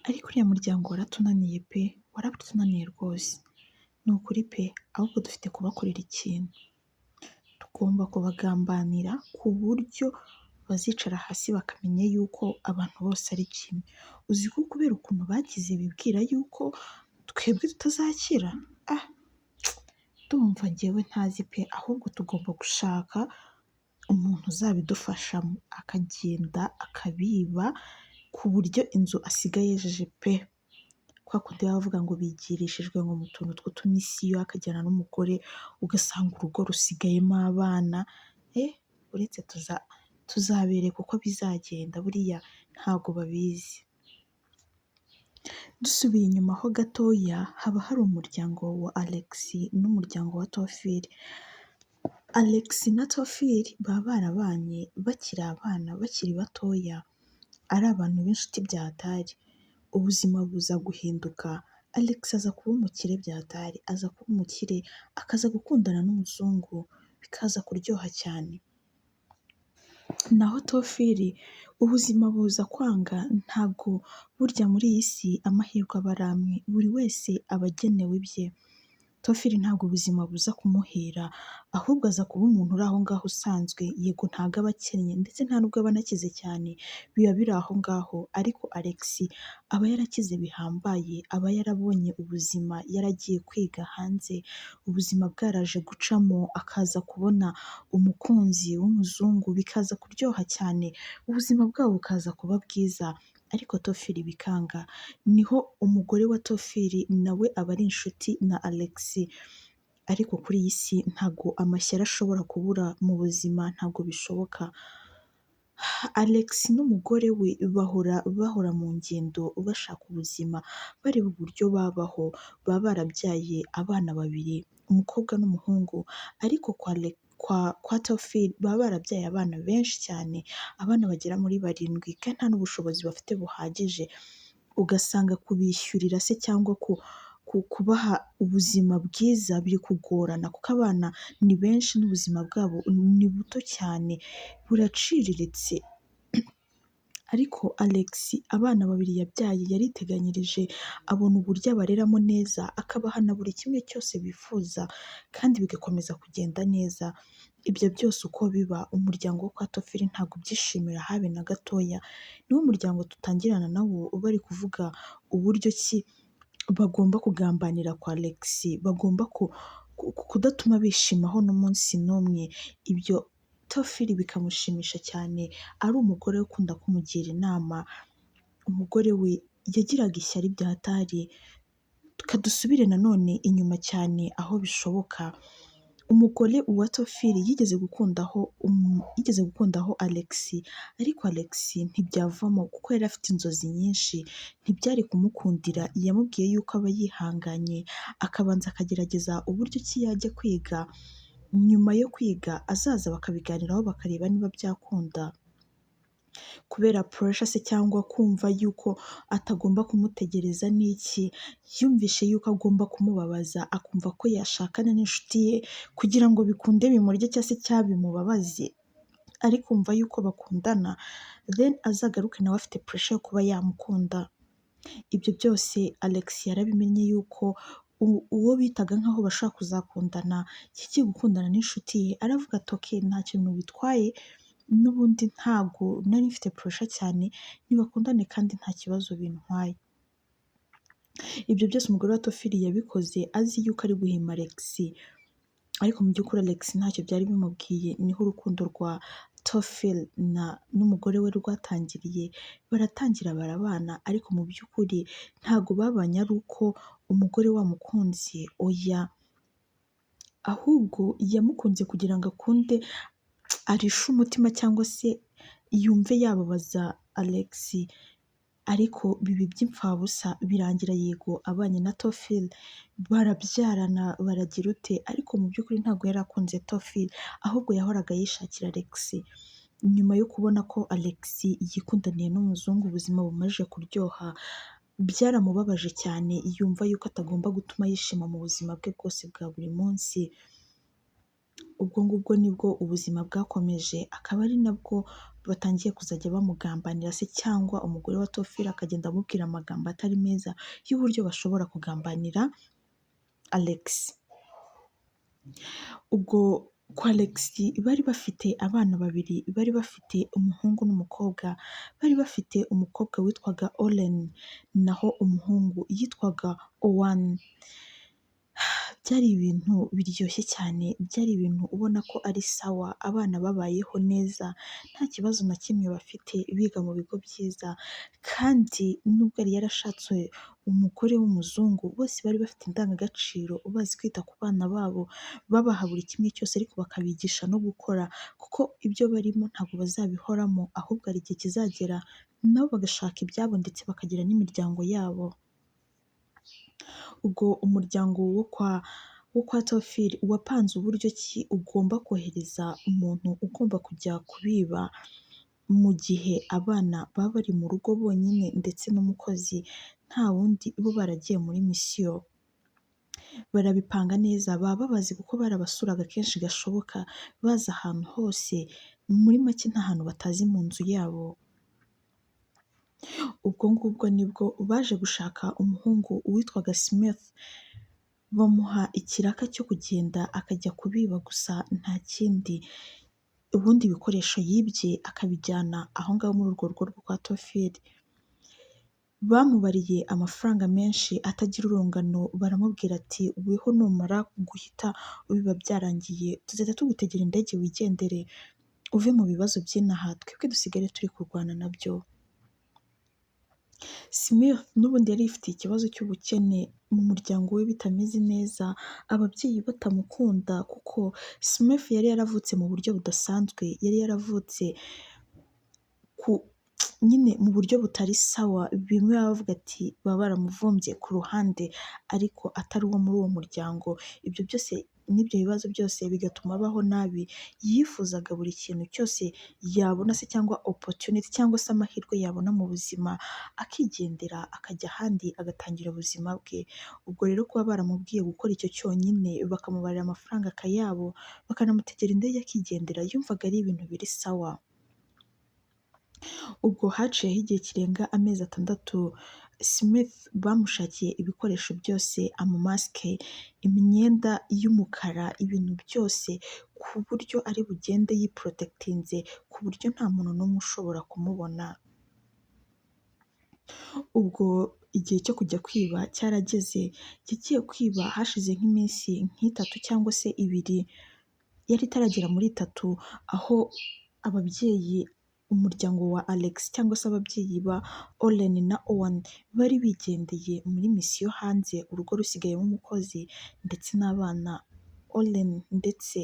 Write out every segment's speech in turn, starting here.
Ariko uriya muryango waratunaniye pe, waratunaniye rwose, ni ukuri pe, ahubwo dufite kubakorera ikintu, tugomba kubagambanira ku buryo bazicara hasi bakamenya yuko abantu bose ari kimwe. Uzi ko kubera ukuntu bagize bibwira yuko twebwe tutazakira? Ah, ndumva njyewe ntazi pe, ahubwo tugomba gushaka umuntu uzabidufashamo, akagenda akabiba ku buryo inzu asigaye yejeje pe. Kwa kundi baba bavuga ngo bigirishijwe ngo mu tuntu tw'utumisiyo, akajyana n'umugore, ugasanga urugo rusigayemo abana, uretse tuzabereka uko bizagenda, buriya ntabwo babizi. Dusubiye inyuma ho gatoya, haba hari umuryango wa Alex n'umuryango wa Tofili. Alex na Tofili baba barabanye bakiri abana, bakiri batoya, ari abantu b'inshuti bya hatari. Ubuzima buza guhinduka, Alex aza kuba umukire bya hatari, aza kuba umukire, akaza gukundana n'umuzungu, bikaza kuryoha cyane. Naho Tofili ubuzima buza kwanga, ntabwo burya muri iyi si amahirwe aba ari amwe, buri wese aba agenewe ibye. Tofili ntabwo ubuzima buza kumuhira, ahubwo aza kuba umuntu uri aho ngaho usanzwe, yego ntabwo aba akennye ndetse nta nubwo aba anakize cyane, biba biri aho ngaho, ariko Alex aba yarakize bihambaye, aba yarabonye ubuzima, yaragiye kwiga hanze, ubuzima bwaraje gucamo, akaza kubona umukunzi w'umuzungu, bikaza kuryoha cyane, ubuzima bwabo bukaza kuba bwiza, ariko Tofili bikanga. Niho umugore wa Tofili nawe aba ari inshuti na Alex, ariko kuri iyi si ntabwo amashyari ashobora kubura mu buzima, ntabwo bishoboka. Alex n'umugore we bahora mu ngendo bashaka ubuzima, bareba uburyo babaho, baba barabyaye abana babiri, umukobwa n'umuhungu, ariko kwa Tofili baba barabyaye abana benshi cyane, abana bagera muri barindwi kandi nta n'ubushobozi bafite buhagije, ugasanga kubishyurira se cyangwa kubaha ubuzima bwiza biri kugorana kuko abana ni benshi n'ubuzima bwabo ni buto cyane, buraciriritse. Ariko Alex abana babiri yabyaye yariteganyirije, abona uburyo abareramo neza, akabaha na buri kimwe cyose bifuza kandi bigakomeza kugenda neza. Ibyo byose uko biba, umuryango wo kwa Tofili ntabwo ubyishimira habe na gatoya, niwo muryango dutangirana nawo bari kuvuga uburyo ki bagomba kugambanira kwa Alex, bagomba kudatuma bishimaho n'umunsi n'umwe. Ibyo Tofili bikamushimisha cyane, ari umugore we ukunda kumugira inama, umugore we yagiraga ishyari bya hatari. Reka dusubire nanone inyuma cyane aho bishoboka, umugore wa Tofili yigeze gukundaho Alex, ariko Alex ntibyavamo kuko yari afite inzozi nyinshi, ntibyari kumukundira, yamubwiye yuko aba yihanganye, akabanza akagerageza uburyo ki yajya kwiga, nyuma yo kwiga azaza bakabiganiraho bakareba niba byakunda. Kubera pressure se cyangwa kumva yuko atagomba kumutegereza n'iki, yumvishe yuko agomba kumubabaza, akumva ko yashakana n'inshuti ye kugira ngo bikunde bimurye cyangwa se cyabimubabaze, ariko kumva yuko bakundana, then azagaruke nawe afite pressure yo kuba yamukunda. Ibyo byose Alex yarabimenye yuko uwo bitaga nk'aho bashobora kuzakundana, yagiye gukundana n'inshuti ye, aravuga ati okay nta kintu bitwaye, n'ubundi ntabwo nari mfite pressure cyane, nibakundane kandi nta kibazo bintwaye. Ibyo byose umugore wa Tofili yabikoze azi yuko ari guhima Alex, ariko mu by'ukuri Alex ntacyo byari bimubwiye, niho urukundo rwa Tofili n'umugore we rwatangiriye, baratangira barabana, ariko mu by'ukuri ntabwo babanye ari uko umugore we amukunze, oya, ahubwo yamukunze kugira ngo akunde arishe umutima cyangwa se yumve yababaza Alex, ariko biba iby'imfabusa, birangira yego abanye na Tofili, barabyarana baragira ute, ariko mu by'ukuri ntabwo yari akunze Tofili, ahubwo yahoraga yishakira Alex. Nyuma yo kubona ko Alex yikundaniye n'umuzungu ubuzima bumaze kuryoha, byaramubabaje cyane, yumva yuko atagomba gutuma yishima mu buzima bwe bwose bwa buri munsi. Ubwo ngubwo nibwo ubuzima bwakomeje, akaba ari nabwo batangiye kuzajya bamugambanira se cyangwa umugore wa Tofili akagenda amubwira amagambo atari meza y'uburyo bashobora kugambanira Alex. Ubwo kwa Alex bari bafite abana babiri, bari bafite umuhungu n'umukobwa, bari bafite umukobwa witwaga Olen naho umuhungu yitwaga Owen. Byari ibintu biryoshye cyane, byari ibintu ubona ko ari sawa, abana babayeho neza, nta kibazo na kimwe bafite, biga mu bigo byiza kandi nubwo yari yarashatse umugore w'umuzungu, bose bari bafite indangagaciro, bazi kwita ku bana babo, babaha buri kimwe cyose ariko bakabigisha no gukora kuko ibyo barimo ntabwo bazabihoramo, ahubwo hari igihe kizagera nabo bagashaka ibyabo ndetse bakagira n'imiryango yabo. Ubwo umuryango wo kwa Tofili wapanze uburyo ki ugomba kohereza umuntu ugomba kujya kubiba mu gihe abana baba bari mu rugo bonyine ndetse n'umukozi nta wundi, bo baragiye muri misiyo. Barabipanga neza, baba babazi kuko barabasuraga kenshi gashoboka, baza ahantu hose, muri make nta hantu batazi mu nzu yabo. Ubwo ngubwo nibwo baje gushaka umuhungu witwaga Smith, bamuha ikiraka cyo kugenda akajya kubiba gusa nta kindi, ubundi ibikoresho yibye akabijyana aho ngaho muri urwo rugo rwo kwa Tofili. Bamubariye amafaranga menshi atagira urungano, baramubwira ati weho numara guhita biba byarangiye, tuzahita tugutegera indege wigendere, uve mu bibazo by'inaha, twebwe dusigare turi kurwana nabyo. Smith n'ubundi yari yifitiye ikibazo cy'ubukene mu muryango we bitameze neza, ababyeyi batamukunda kuko Smith yari yaravutse mu buryo budasanzwe, yari yaravutse nyine mu buryo butari sawa, bimwe baba bavuga ati baba baramuvumbye ku ruhande ariko atari uwo muri uwo muryango, ibyo byose n'ibyo bibazo byose bigatuma abaho nabi, yifuzaga buri kintu cyose yabona se cyangwa opportunity cyangwa se amahirwe yabona mu buzima, akigendera akajya ahandi agatangira ubuzima bwe. Ubwo rero kuba baramubwiye gukora icyo cyonyine, bakamubarira amafaranga akayabo, bakanamutegera indege akigendera, yumvaga ari ibintu biri sawa. Ubwo haciyeho igihe kirenga amezi 6, Smith bamushakiye ibikoresho byose, amamasike, imyenda y'umukara, ibintu byose ku buryo ari bugende yiporotekitinze, ku buryo nta muntu n'umwe ushobora kumubona. Ubwo igihe cyo kujya kwiba cyarageze, yagiye kwiba hashize nk'iminsi nk'itatu cyangwa se ibiri, yari itaragera muri 3, aho ababyeyi umuryango wa Alex cyangwa se ababyeyi ba Olen na Owen bari bigendeye muri misiyo hanze, urugo rusigayemo umukozi ndetse n'abana Olen ndetse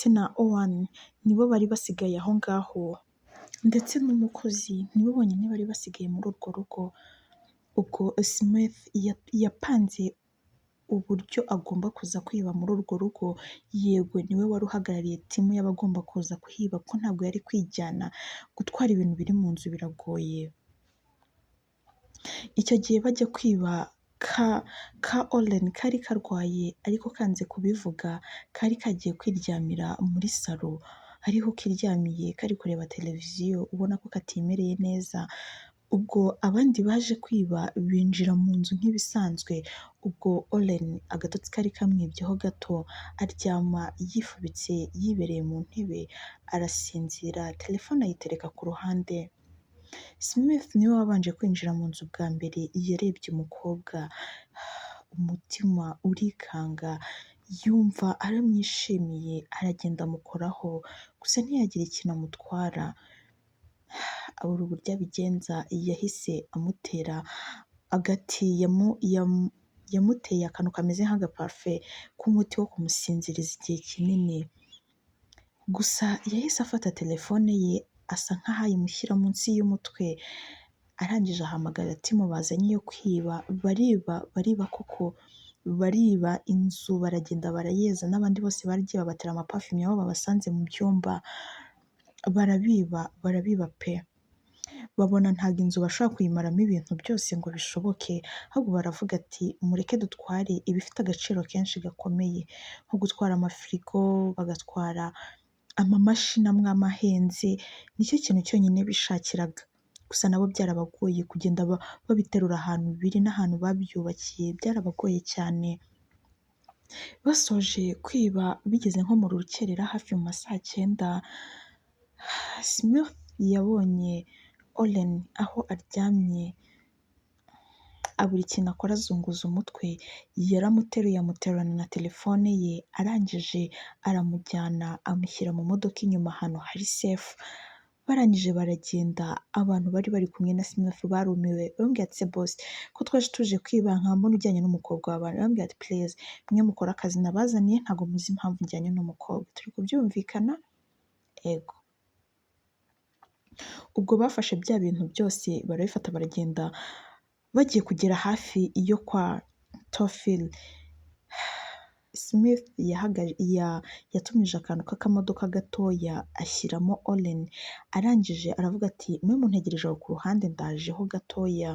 na Owen nibo bari basigaye aho ngaho, ndetse n'umukozi nibo bonyine bari basigaye muri urwo rugo. Ubwo Smith yapanze uburyo agomba kuza kwiba muri urwo rugo, yego niwe wari uhagarariye timu y'abagomba kuza kuhiba kuko ntabwo yari kwijyana, gutwara ibintu biri mu nzu biragoye. Icyo gihe bajya kwiba ka Olen kari karwaye ariko kanze kubivuga, kari kagiye kwiryamira muri salo, ariho kiryamiye kari kureba televiziyo ubona ko katimereye neza. Ubwo abandi baje kwiba binjira mu nzu nk'ibisanzwe, ubwo Olen agatotsi kari kamwibyeho gato, aryama yifubitse yibereye mu ntebe arasinzira, telefone ayitereka ku ruhande. Smith niwe wabanje kwinjira mu nzu bwa mbere, yarebye umukobwa umutima urikanga, yumva aramwishimiye, aragenda amukoraho, gusa ntiyagira ikintu amutwara, abura uburyo abigenza, yahise amutera agati, yamuteye akantu kameze nk'agaparufe k'umuti wo kumusinziriza igihe kinini. Gusa yahise afata telefone ye asa nkaho ayimushyira munsi y'umutwe, arangije ahamagara timu bazanye yo kwiba, bariba bariba koko, bariba inzu baragenda barayeza, n'abandi bose baragiye babatera amapafume aho babasanze mu byumba, barabiba barabiba pe. Babona ntabwo inzu bashobora kuyimaramo ibintu byose ngo bishoboke, ahubwo baravuga ati mureke dutware ibifite agaciro kenshi gakomeye, nko gutwara amafirigo, bagatwara amamashini amwe amwe ahenze, nicyo kintu cyonyine bishakiraga. Gusa nabo byarabagoye kugenda babiterura ahantu biri n'ahantu babyubakiye byarabagoye cyane. Basoje kwiba bigeze nko mu rukerera hafi mu ma saa cyenda, Smith yabonye Oren aho aryamye, abura ikintu akora azunguza umutwe, yaramuteruye amuterurana na telefone ye, arangije aramujyana amushyira mu modoka inyuma ahantu hari safe, barangije baragenda, abantu bari bari kumwe na Smith barumiwe, baramubwira ati se boss ko twaje tuje kwiba nkaba mbona ujyanye n'umukobwa w'abantu, arababwira ati please mwe mukore akazi nabazaniye ntabwo muzi impamvu njyanye n'umukobwa, turi kubyumvikana? Ego. Ubwo bafashe bya bintu byose barabifata baragenda, bagiye kugera hafi yo kwa Tofil, Smith yatumije akantu k'akamodoka gatoya ashyiramo Oren, arangije aravuga ati mwe muntegereje aho ku ruhande ndajeho gatoya,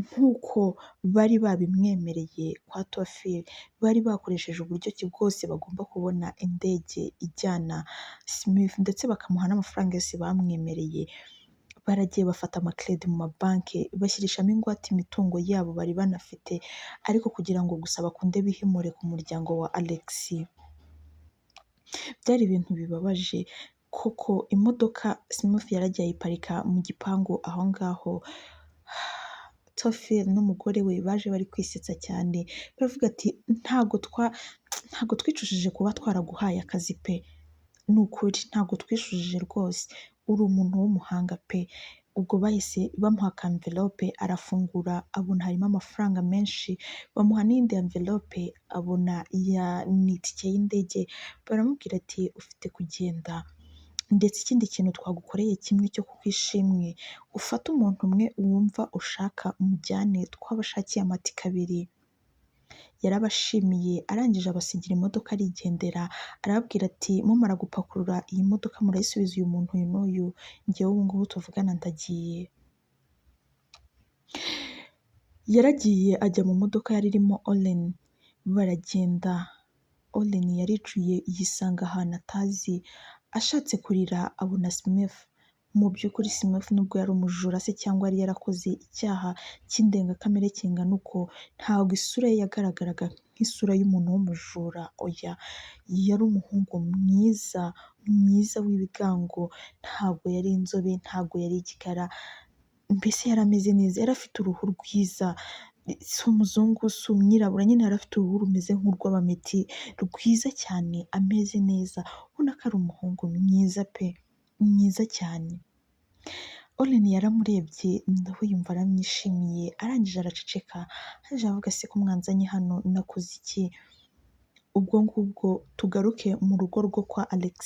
nk'uko bari babimwemereye kwa Tofil, bari bakoresheje uburyo ki bwose bagomba kubona indege ijyana Smith ndetse bakamuha n'amafaranga yose bamwemereye, baragiye bafata amakredi mu mabanki bashyirishamo ingwate imitungo yabo bari banafite, ariko kugira ngo gusa bakunde bihimure ku muryango wa Alex. Byari ibintu bibabaje koko imodoka Smith yaragiye ayiparika mu gipangu aho ngaho, Tofil n'umugore we baje bari kwisetsa cyane, baravuga ati ntabwo twicujije kuba twaraguhaye akazi pe, ni ukuri ntabwo twicujije rwose, uri umuntu w'umuhanga pe. Ubwo bahise bamuha aka envelope arafungura abona harimo amafaranga menshi, bamuha n'iyindi envelope abona ni itike y'indege, baramubwira ati ufite kugenda ndetse ikindi kintu twagukoreye kimwe cyo kukwishimwe, ufate umuntu umwe wumva ushaka umujyane twabashakiye amatike abiri. Yarabashimiye arangije abasigira imodoka arigendera, arababwira ati mumara gupakurura iyi modoka murayisubiza uyu muntu uyu n'uyu, njyewe ubu ngubu tuvugana ndagiye. Yaragiye ajya mu modoka yari irimo Oren, baragenda, Oren yaricuye yisanga ahantu atazi, ashatse kurira abona Smith. Mu by'ukuri Smith nubwo yari umujura se cyangwa yari yarakoze icyaha cy'indengakamere kingana uko, ntabwo isura ye yagaragaraga nk'isura y'umuntu w'umujura, oya, yari umuhungu mwiza, mwiza w'ibigango, ntabwo yari inzobe, ntabwo yari igikara, mbese yari ameze neza, yari afite uruhu rwiza, si umuzungu, si umwirabura, nyine yari afite uruhu rumeze nk'urw'abameti, rwiza cyane, ameze neza, ubona ko ari umuhungu mwiza pe, mwiza cyane. Oren yaramurebye nawe yumva aramwishimiye, arangije araceceka, arangije aravuga se ko mwanzanye hano nakoze iki? Ubwo ngubwo tugaruke mu rugo rwo kwa Alex,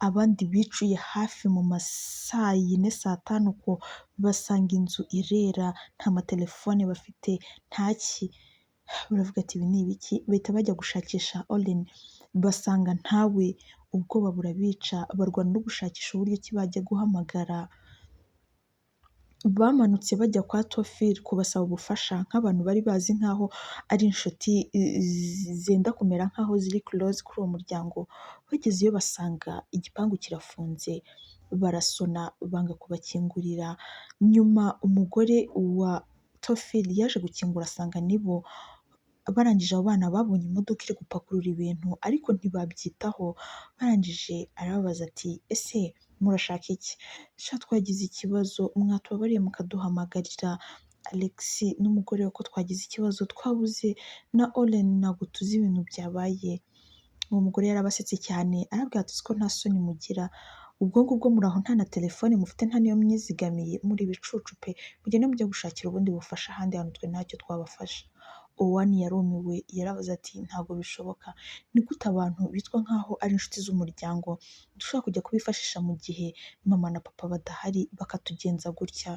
abandi bicuye hafi mu ma saa yine saa tanu uko, basanga inzu irera, nta matelefone bafite, ntaki, baravuga ati ibi ni ibiki? Bahita bajya gushakisha Oren, basanga ntawe, ubwoba burabica, barwana no gushakisha uburyo ki bajya guhamagara. Bamanutse bajya kwa Tofil kubasaba ubufasha nk'abantu bari bazi nk'aho ari inshuti zenda kumera nk'aho ziri close kuri uwo muryango, bagezeyo basanga igipangu kirafunze, barasona banga kubakingurira, nyuma umugore wa Tofil yaje gukingura asanga nibo, barangije abo bana babonye imodoka iri gupakurura ibintu ariko ntibabyitaho, barangije arababaza ati ese murashaka iki? Sha twagize ikibazo mwatubabariye mukaduhamagarira Alex n'umugore we ko twagize ikibazo twabuze na Oren ntabwo tuzi ibintu byabaye. Uwo mugore yarabasetse cyane arababwira ati ko nta soni mugira, ubwo ngubwo muri aho nta na telefone mufite nta n'iyo mwizigamiye, muri ibicucu pe, mugende mujye gushakira ubundi bufasha ahandi hantu twe ntacyo twabafasha. Owani yarumiwe yaravuze ati ntabwo bishoboka, ni gute abantu bitwa nk'aho ari inshuti z'umuryango dushobora kujya kubifashisha mu gihe mama na papa badahari bakatugenza gutya?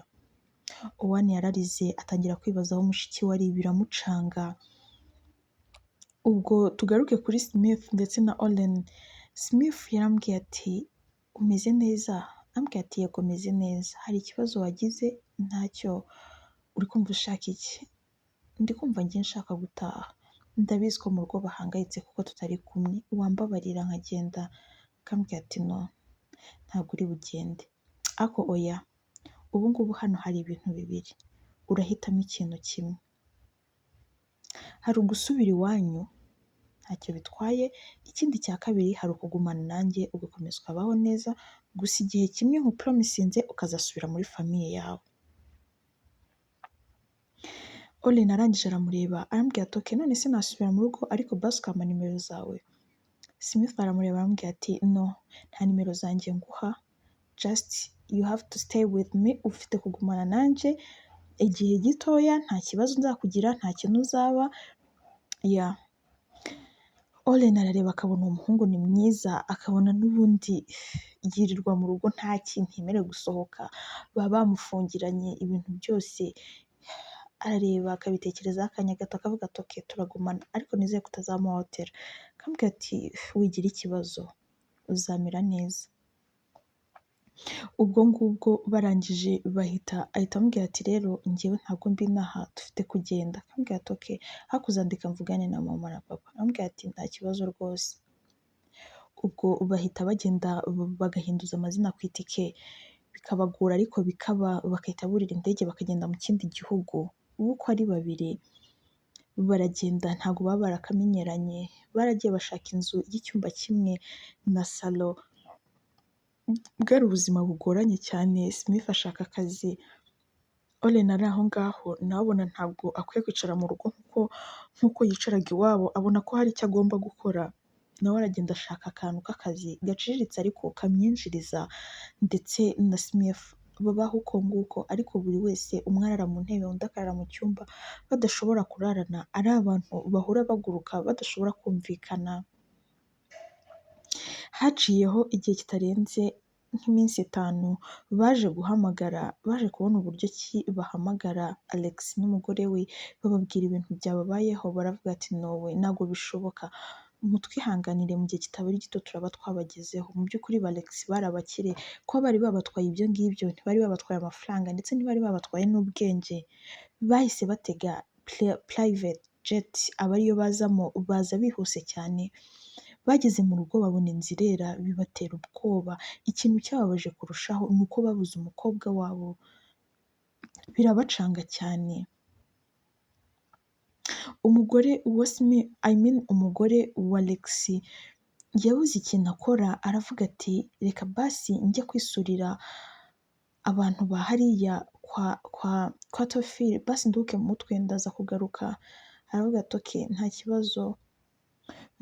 Owani yararize atangira kwibaza aho mushiki we ari biramucanga. Ubwo tugaruke kuri Smith ndetse na Oren, Smith yarambwiye ati umeze neza? Arambwira ati yego meze neza, hari ikibazo wagize? Ntacyo, uri kumva ushaka iki? Ndi kumva njye nshaka gutaha, ndabizi ko mu rugo bahangayitse kuko tutari kumwe, wambabarira nkagenda? Akambwira ati no, ntabwo uri bugende, ariko oya, ubu ngubu hano hari ibintu bibiri, urahitamo ikintu kimwe, hari ugusubira iwanyu ntacyo bitwaye, ikindi cya kabiri hari ukugumana nanjye ugakomeza ukabaho neza, gusa igihe kimwe nkupromisinze ukazasubira muri famille yawe. Olen arangije aramureba arambwira ati okay, none se nasubira mu rugo ariko basi ukampa nimero zawe. Smith aramureba aramubwira ati no, nta nimero zanjye nguha, just you have to stay with me, ufite kugumana nanjye igihe gitoya, nta kibazo nzakugira, nta kintu uzaba, yeah. Olen arareba akabona uwo muhungu ni mwiza, akabona n'ubundi yirirwa mu rugo nta kintu yemerewe gusohoka, baba bamufungiranye ibintu byose, arareba akabitekerezaho akanya gato akavuga ati okay turagumana ariko nizere ko utazamuhohotera. Akamubwira ati wigira ikibazo uzamera neza. Ubwo ngubwo barangije bahita ahita amubwira ati rero njyewe ntabwo mbi inaha dufite kugenda. Akamubwira ati okay ariko uzandika mvugane na mama na papa. Aramubwira ati nta kibazo rwose. Ubwo bahita bagenda bagahinduza amazina ku itike bikabagora ariko bikaba, bagahita burira indege bakagenda mu kindi gihugu. Ubu uko ari babiri baragenda ntabwo baba barakamenyeranye, baragiye bashaka inzu y'icyumba kimwe na salo, bwari ubuzima bugoranye cyane, Smith ashaka akazi, Olen ari aho ngaho nawe abona ntabwo akwiye kwicara mu rugo nk'uko yicaraga iwabo, abona ko hari icyo agomba gukora, nawe aragenda ashaka akantu k'akazi gaciriritse ariko kamwinjiriza ndetse na Smith babaho uko nguko ariko buri wese umwe arara mu ntebe undi akarara mu cyumba, badashobora kurarana, ari abantu bahora baguruka badashobora kumvikana. Haciyeho igihe kitarenze nk'iminsi 5 baje guhamagara, baje kubona uburyo ki bahamagara Alex n'umugore we bababwira ibintu byababayeho, baravuga ati no way, ntabwo bishoboka, mutwihanganire mu gihe kitaba ari gito turaba twabagezeho. Mu by'ukuri ba Alex bari abakire, kuba bari babatwaye ibyo ngibyo ntibari babatwaye amafaranga ndetse ntibari babatwaye n'ubwenge, bahise batega private jet aba ariyo bazamo, baza bihuse cyane, bageze mu rugo babona inzu irera bibatera ubwoba, ikintu cyababaje kurushaho ni uko babuze umukobwa wabo, birabacanga cyane. Umugore wa Smith, I mean umugore wa Alex yabuze ikintu akora, aravuga ati reka basi njye kwisurira abantu ba hariya kwa Tofili, basi nduhuke mu mutwe ndaza kugaruka. Aravuga ati okay nta kibazo.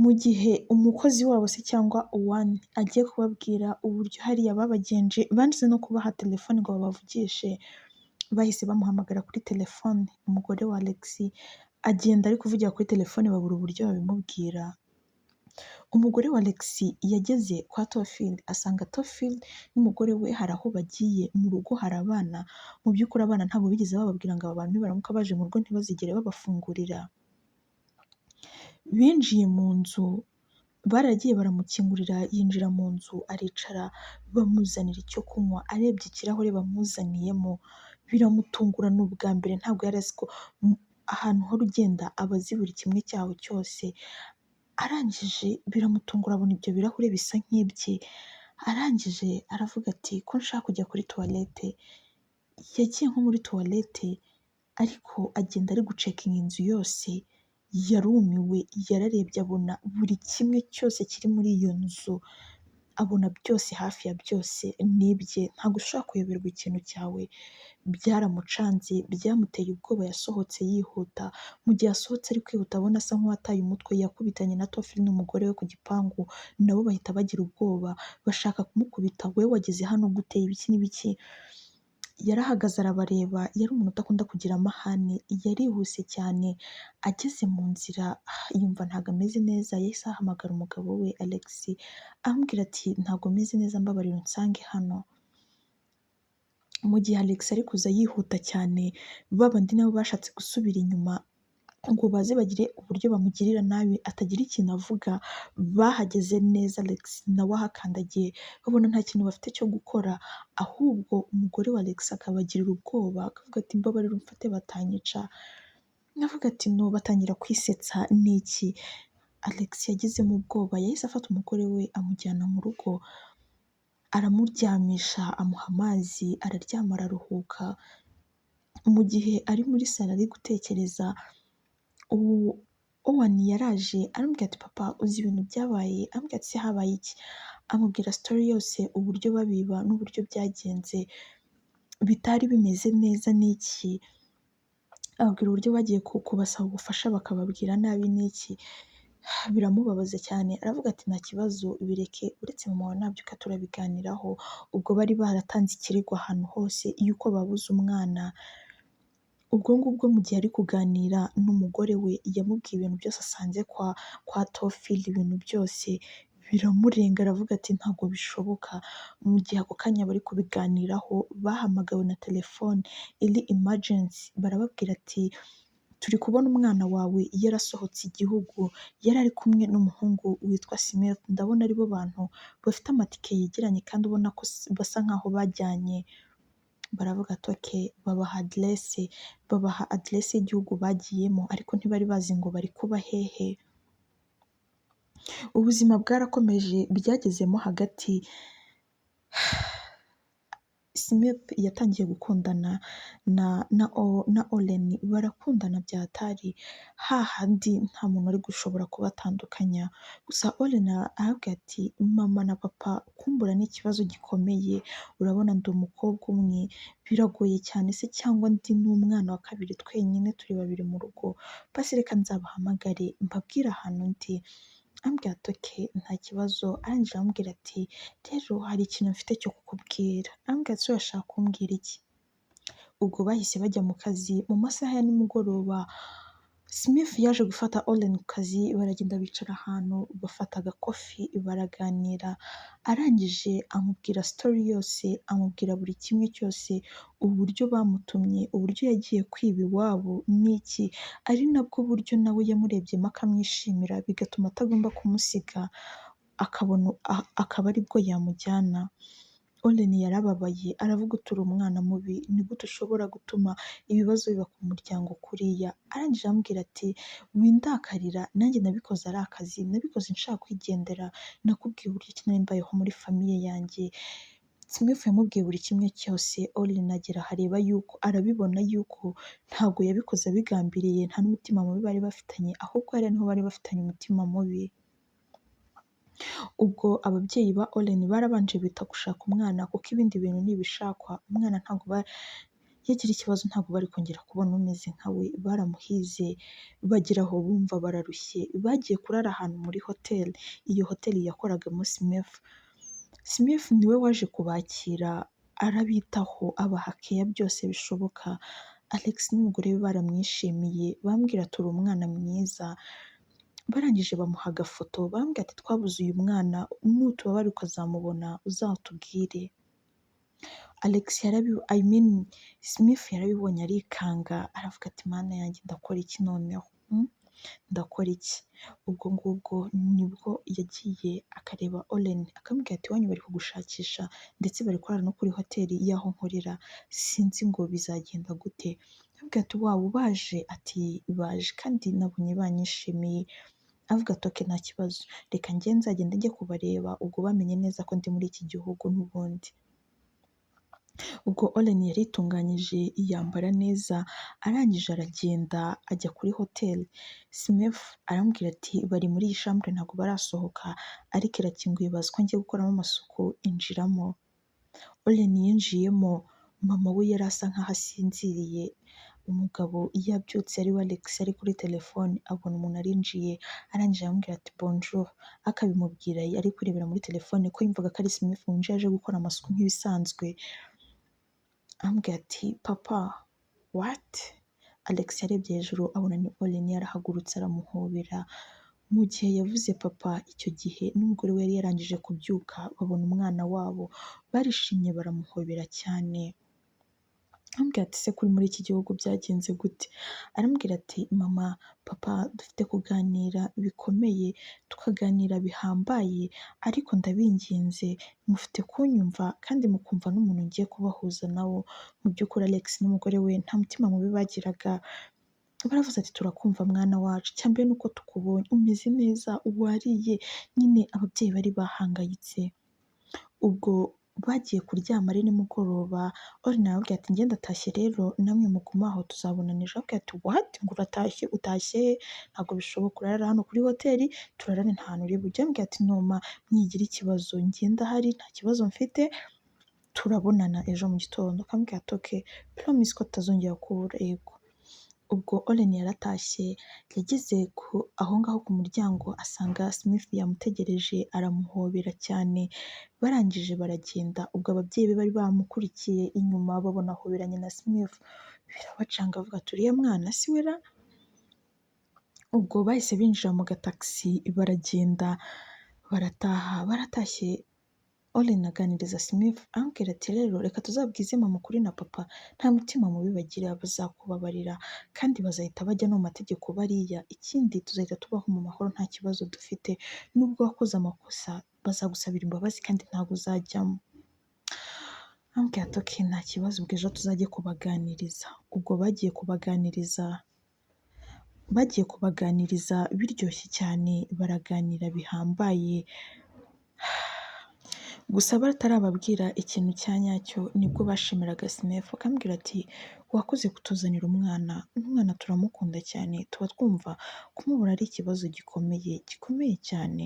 Mu gihe umukozi wabo se cyangwa uwani agiye kubabwira uburyo hariya babagenje, banze no kubaha telefone ngo babavugishe, bahise bamuhamagara kuri telefone, umugore wa Alex agenda ari kuvugira kuri telefone babura uburyo babimubwira. Umugore wa Alex yageze kwa Tofili asanga Tofili n'umugore we hari aho bagiye, mu rugo hari abana, mu by'ukuri abana ntabwo bigeze bababwira ngo aba bantu nibaramuka baje mu rugo ntibazigere babafungurira. Binjiye mu nzu, baragiye baramukingurira yinjira mu nzu aricara, bamuzanira icyo kunywa, arebye ikirahure bamuzaniyemo biramutungura, ni ubwa mbere ntabwo yari azi ko ahantu uhora ugenda aba azi buri kimwe cyaho cyose, arangije biramutungura abona ibyo birahure bisa nk'ibye, arangije aravuga ati ko nshaka kujya kuri toilette, yagiye nko muri toilette ariko agenda ari gucheckinga inzu yose, yarumiwe, yararebye abona buri kimwe cyose kiri muri iyo nzu, abona byose hafi ya byose ni ibye, ntabwo ushobora kuyoberwa ikintu cyawe, byaramucanze, byamuteye ubwoba, yasohotse yihuta, mu gihe asohotse ari kwihuta abona asa nk'uwataye umutwe, yakubitanye na Tofili n'umugore we ku gipangu, nabo bahita bagira ubwoba, bashaka kumukubita, wowe wageze hano gute, ibiki n'ibiki, yarahagaze arabareba, yari umuntu udakunda kugira amahane, yarihuse cyane, ageze mu nzira yumva ntabwo ameze neza, yahise ahamagara umugabo we Alex, amubwira ati ntabwo meze neza mbabarira unsange hano. Mu gihe Alex ari kuza yihuta cyane, ba bandi nabo bashatse gusubira inyuma ngo baze bagire uburyo bamugirira nabi atagira ikintu avuga. Bahageze neza, Alex nawe ahakandagiye, babona nta kintu bafite cyo gukora, ahubwo umugore wa Alex akabagirira ubwoba, akavuga ati mbabarira umfate batanyica. Navuga ati no, batangira kwisetsa n'iki. Alex yagizemo ubwoba, yahise afata umugore we amujyana mu rugo, aramuryamisha, amuha amazi, araryama araruhuka. Mu gihe ari muri salo ari gutekereza, ubu Owen yaraje aramubwira ati papa uzi ibintu byabaye? Aramubwira ati se habaye iki? Amubwira story yose, uburyo babiba n'uburyo byagenze bitari bimeze neza n'iki, ababwira uburyo bagiye kubasaba ubufasha bakababwira nabi n'iki, biramubabaza cyane. Aravuga ati nta kibazo bireke, uretse mama wawe nabyuka turabiganiraho. Ubwo bari baratanze ikirego ahantu hose yuko babuze umwana. Ubwo ngubwo mu gihe ari kuganira n'umugore we, yamubwiye ibintu byose asanze kwa Tofili, ibintu byose biramurenga, aravuga ati ntabwo bishoboka. Mu gihe ako kanya bari kubiganiraho, bahamagawe na telefone iri emergency, barababwira ati turi kubona umwana wawe yarasohotse igihugu, yari ari kumwe n'umuhungu witwa Smith, ndabona aribo bantu bafite amatike yegeranye kandi ubona ko basa nkaho bajyanye. Baravuga ati okay, babaha aderese y'igihugu bagiyemo, ariko ntibari bazi ngo bari kuba hehe. Ubuzima bwarakomeje, byagezemo hagati Smith yatangiye gukundana na Olen, barakundana bya hatari, hahandi nta muntu wari gushobora kubatandukanya. Gusa Olen arababwira ati mama na papa kumbura ni ikibazo gikomeye, urabona ndi umukobwa umwe, biragoye cyane se cyangwa ndi n'umwana wa kabiri twenyine turi babiri mu rugo, basi reka nzabahamagare mbabwire ahantu ndi. Arambwira ati okay nta kibazo, arangije aramubwira ati rero hari ikintu mfite cyo kukubwira. Arambwira ati urashaka kumbwira iki? Ubwo bahise bajya mu kazi mu masaha ya nimugoroba. Smith yaje gufata Olen ku kazi, baragenda bicara ahantu bafata agakofi baraganira, arangije amubwira story yose, amubwira buri kimwe cyose, uburyo bamutumye, uburyo yagiye kwiba iwabo n'iki, ari nabwo buryo nawe yamurebyemo akamwishimira bigatuma atagomba kumusiga, akabona akaba aribwo yamujyana. Olen yarababaye aravuga uti uri umwana mubi, ni gute ushobora gutuma ibibazo biba ku muryango kuriya? Arangije aramubwira ati windakarira, nanjye nabikoze ari akazi, nabikoze nshaka kwigendera, nakubwiye uburyo ki nari mbayeho muri famille yanjye. Smith yamubwiye buri kimwe cyose, Olen agera aho areba yuko arabibona yuko ntabwo yabikoze abigambiriye, nta n'umutima mubi bari bafitanye, ahubwo hariya niho bari bafitanye umutima mubi. Ubwo ababyeyi ba Olen barabanje bita gushaka umwana, kuko ibindi bintu ntibishakwa, umwana ntabwo iyo agira ikibazo ntabwo bari kongera kubona umeze nka we, baramuhize bagera aho bumva bararushye, bagiye kurara ahantu muri hoteli, iyo hoteli yakoragamo Smith. Smith niwe waje kubakira, arabitaho, abaha keya byose bishoboka. Alex n'umugore we baramwishimiye, bambwira ati uri umwana mwiza, barangije bamuha agafoto, barambwira ati twabuze uyu mwana, nutubabara ukazamubona uzatubwire. Alex yarabi I mean Smith yarabibonye arikanga, aravuga ati mana yanjye ndakora iki noneho? Ndakora iki? Ubwo ngubwo nibwo yagiye akareba Olen akamubwira ati iwanyu bari kugushakisha ndetse bari kurara no kuri hoteli y'aho nkorera, sinzi ngo bizagenda gute. Aramubwira ati waba ubaje? Ati baje kandi nabonye banyishimiye. Avuga ati okay nta kibazo, reka njye nzagende njye kubareba, ubwo bamenye neza ko ndi muri iki gihugu n'ubundi. Ubwo Olen yaritunganyije yambara neza, arangije aragenda ajya kuri hoteli. Smith aramubwira ati bari muri iyi chambre ntabwo barasohoka, ariko irakinguye bazi ko ngiye gukoramo amasuku, injiramo. Olen yinjiyemo, mama we yari asa nkaho asinziriye, umugabo yabyutse ari we Alex ari kuri telefone, abona umuntu arinjiye, arangije aramubwira ati bonjour, akabimubwira ari kurebera muri telefone ko yumvaga ko ari Smith winjiye aje gukora amasuku nk'ibisanzwe. Aramubwira ati papa, what? Alex yarebye hejuru abona ni Olen, yarahagurutse aramuhobera. Mu gihe yavuze papa, icyo gihe n'umugore we yari yarangije kubyuka, babona umwana wabo, barishimye baramuhobera cyane. Arambwira ati se kuri muri iki gihugu byagenze gute? Arambwira ati mama, papa, dufite kuganira bikomeye, tukaganira bihambaye, ariko ndabinginze mufite kunyumva kandi mukumva n'umuntu ngiye kubahuza nawo. Mu by'ukuri Alex n'umugore we nta mutima mubi bagiraga, baravuze ati turakumva mwana wacu, icya mbere ni uko tukubonye umeze neza, wariye, nyine ababyeyi bari bahangayitse. Ubwo bagiye kuryama ari nimugoroba, Orina arababwira ati njye ndatashye rero namwe mugume aho tuzabonana ejo. Arababwira ati what? Ngo uratashye? Utashye he? Ntabwo bishoboka, urarara hano kuri hoteli, turarane nta hantu uri bujye. Arambwira ati no ma, mwigira ikibazo, njye ndahari nta kibazo mfite, turabonana ejo mu gitondo. Akambwira ati okay, promise ko tutazongera kubura. Yego. Ubwo Oren yaratashye, yageze aho ngaho ku muryango asanga Smith yamutegereje, aramuhobera cyane, barangije baragenda. Ubwo ababyeyi be bari bamukurikiye inyuma babona ahoberanye na Smith, birabacanga, bavuga ati uriya mwana si we ra? Ubwo bahise binjira mu gatagisi baragenda barataha, baratashye. Oren aganiriza Smith amubwira ati rero reka tuzabwize mama ukuri na papa, nta mutima mubi bagira, bazakubabarira kandi bazahita bajya no mu mategeko bariya, ikindi tuzahita tubaho mu mahoro nta kibazo dufite, nubwo wakoze amakosa bazagusabira imbabazi kandi ntabwo uzajyamo. Amubwira ati okay, nta kibazo, ubwo ejo tuzajye kubaganiriza. Ubwo bagiye kubaganiriza biryoshye cyane, baraganira bihambaye. Gusa batarababwira ikintu cya nyacyo, nibwo bashimiraga Smith, bakamubwira ati wakoze kutuzanira umwana, n'umwana turamukunda cyane, tuba twumva kumubura ari ikibazo gikomeye, gikomeye cyane.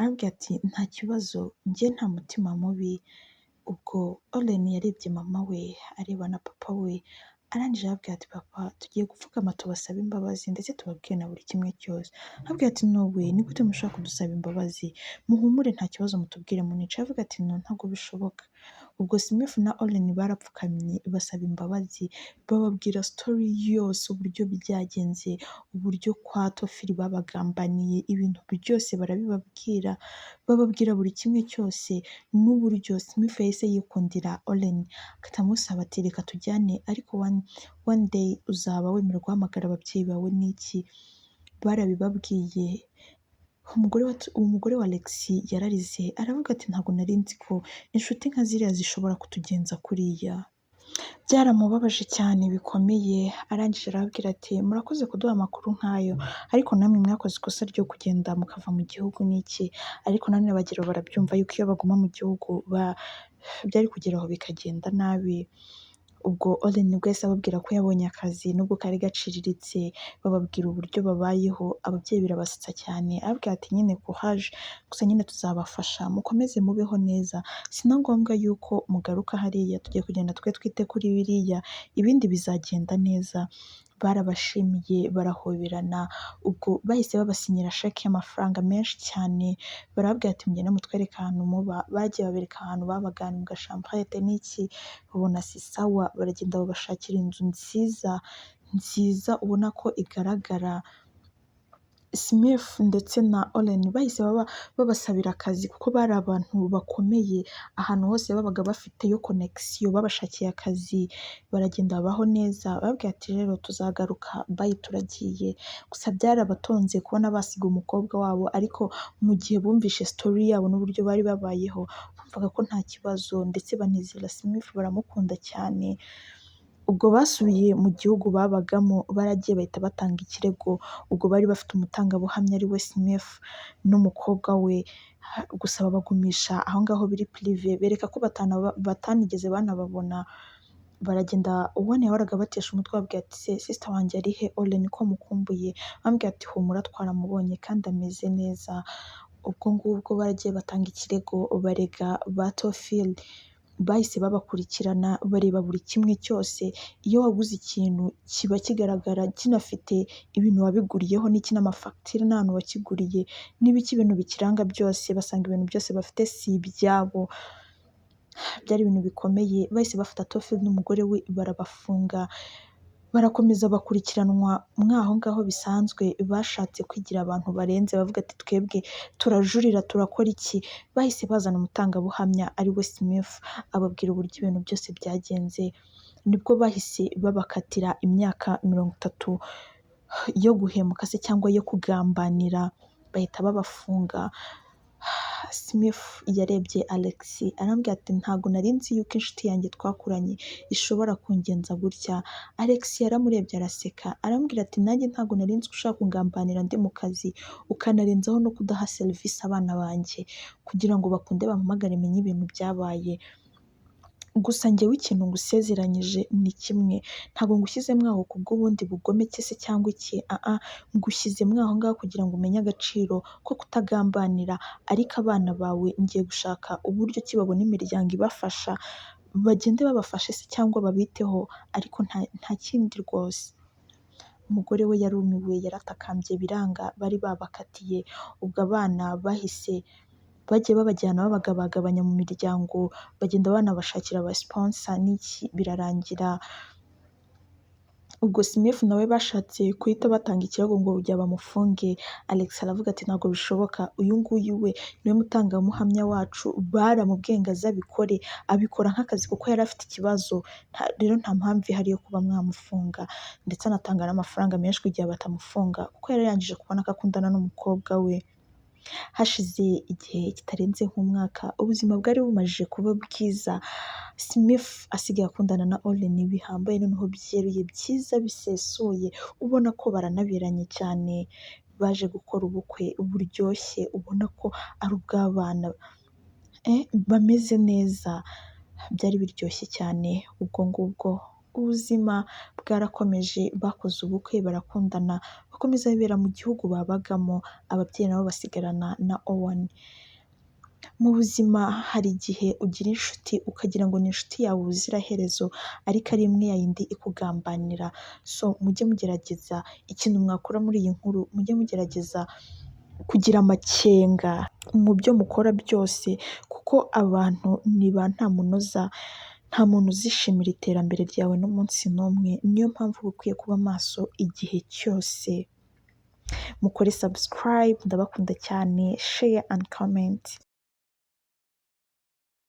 Arababwira ati nta kibazo, njye nta mutima mubi. Ubwo Oren yarebye mama we, areba na papa we, arangije arababwira ati papa, tugiye gupfukama tubasabe imbabazi ndetse tubabwire na buri kimwe cyose. Arababwira ati no way, ni gute mushobora kudusaba imbabazi? Muhumure nta kibazo, mutubwire munice. Aravuga ati no, ntabwo bishoboka. Ubwo Smith na Oren barapfukamye basaba imbabazi, bababwira story yose uburyo byagenze, uburyo kwa Tofili babagambaniye, ibintu byose barabibabwira, bababwira buri kimwe cyose n'uburyo Smith yahise yikundira Oren, agahita amusaba ati reka tujyane, ariko one day uzaba wemerewe guhamagara ababyeyi bawe n'iki. Barabibabwiye. Umugore wa Alex yararize, aravuga ati ntabwo nari nzi ko inshuti nka ziriya zishobora kutugenza kuriya. Byaramubabaje cyane bikomeye. Arangije arababwira ati murakoze kuduha amakuru nk'ayo, ariko namwe mwakoze ikosa ryo kugenda mukava mu gihugu n'iki, ariko nanone bagera barabyumva yuko iyo baguma mu gihugu byari kugera aho bikagenda nabi. Ubwo Oren nibwo yahise ababwira ko yabonye akazi nubwo kari gaciriritse, bababwira uburyo babayeho, ababyeyi birabasetsa cyane. Arababwira ati nyine courage, gusa nyine tuzabafasha mukomeze mubeho neza, si na ngombwa yuko mugaruka hariya, tugiye kugenda twe twite kuri biriya, ibindi bizagenda neza. Barabashimiye barahoberana, ubwo bahise babasinyira sheke y'amafaranga menshi cyane, barababwira ati mugende mutwereke ahantu muba. Bagiye babereka ahantu babaga mu gashamburete n'iki, babona si sawa, baragenda babashakira inzu nziza nziza ubona ko igaragara. Smith ndetse na Oren bahise babasabira akazi kuko bari abantu bakomeye, ahantu hose babaga bafiteyo connection, babashakiye akazi baragenda babaho neza. Barababwira ati rero tuzagaruka, bye, turagiye. Gusa byarabatonze kubona basiga umukobwa wabo, ariko mu gihe bumvishe story yabo n'uburyo bari babayeho, bumvaga ko nta kibazo, ndetse banizera Smith baramukunda cyane. Ubwo basubiye mu gihugu babagamo, baragiye bahita batanga ikirego. Ubwo bari bafite umutangabuhamya ari we Smith n'umukobwa we, gusa babagumisha aho ngaho biri privé, bereka ko batanigeze banababona. Baragenda, ubona yahoraga abatesha umutwe, ababwira ati se sister wanjye ari he? Oren ko mukumbuye? Bamubwira ati humura twaramubonye kandi ameze neza. Ubwo ngubwo baragiye batanga ikirego, barega ba Tofili, bahise babakurikirana bareba buri kimwe cyose. Iyo waguze ikintu kiba kigaragara kinafite ibintu wabiguriyeho n'iki n'amafagitire n'ahantu wakiguriye n'ibiki, ibintu bikiranga byose, basanga ibintu byose bafite si ibyabo. Byari ibintu bikomeye, bahise bafata Tofili n'umugore we barabafunga. Barakomeza bakurikiranwa mwaho ngaho bisanzwe, bashatse kwigira abantu barenze bavuga ati twebwe turajurira, turakora iki? Bahise bazana umutangabuhamya ari we Smith, ababwira uburyo ibintu byose byagenze, nibwo bahise babakatira imyaka 30 yo guhemuka se cyangwa yo kugambanira, bahita babafunga. Smith yarebye Alex arambwira ati ntabwo nari nzi yuko inshuti yanjye twakuranye ishobora kungenza gutya. Alex yaramurebye araseka, arambwira ati nanjye ntabwo nari nzi ko ushaka kungambanira ndi mu kazi, ukanarenzaho no kudaha serivisi abana banjye kugira ngo bakunde bampamagare menye ibintu byabaye. Gusa njyewe ikintu ngusezeranyije ni kimwe, ntabwo ngushyizemo aho kubw'ubundi bugomeke se cyangwa iki, ngushyizemo aho ngaho kugira ngo umenye agaciro ko kutagambanira, ariko abana bawe ngiye gushaka uburyo ki babona imiryango ibafasha, bagende babafashe se cyangwa babiteho, ariko nta kindi rwose. Umugore we yarumiwe, yaratakambye biranga, bari babakatiye, ubwo abana bahise bagiye babajyana babagabagabanya mu miryango, bagenda banabashakira aba sponsor n'iki, birarangira. Ubwo Smith nawe bashatse guhita batanga ikirego ngo kugira bamufunge, Alex aravuga ati ntabwo bishoboka, uyu nguyu we niwe mutangabuhamya wacu, baramubwiye ngo aze abikore, abikora nk'akazi kuko yari afite ikibazo, rero nta mpamvu ihari yo kuba mwamufunga, ndetse anatanga n'amafaranga menshi kugira batamufunga, kuko yari yarangije kubona ko akundana n'umukobwa we. Hashize igihe kitarenze nk'umwaka, ubuzima bwari bumajije kuba bwiza, Smith asigaye akundana na Oren bihambaye noneho byeruye byiza bisesuye, ubona ko baranaberanye cyane, baje gukora ubukwe buryoshye, ubona ko ari ubw'abana bameze neza, byari biryoshye cyane. Ubwo ngubwo ubuzima bwarakomeje, bakoze ubukwe barakundana, bakomeza bibera mu gihugu babagamo, ababyeyi nabo basigarana na Owen. Mu buzima hari igihe ugira inshuti ukagira ngo ni inshuti yawe ubuziraherezo, ariko ari imwe ya yindi ikugambanira. So mujye mugerageza, ikintu mwakura muri iyi nkuru, mujye mugerageza kugira amakenga mu byo mukora byose, kuko abantu ni ba ntamunoza, nta muntu uzishimira iterambere ryawe n'umunsi n'umwe, niyo mpamvu uba ukwiye kuba maso igihe cyose. Mukore subscribe, ndabakunda cyane, share and comment.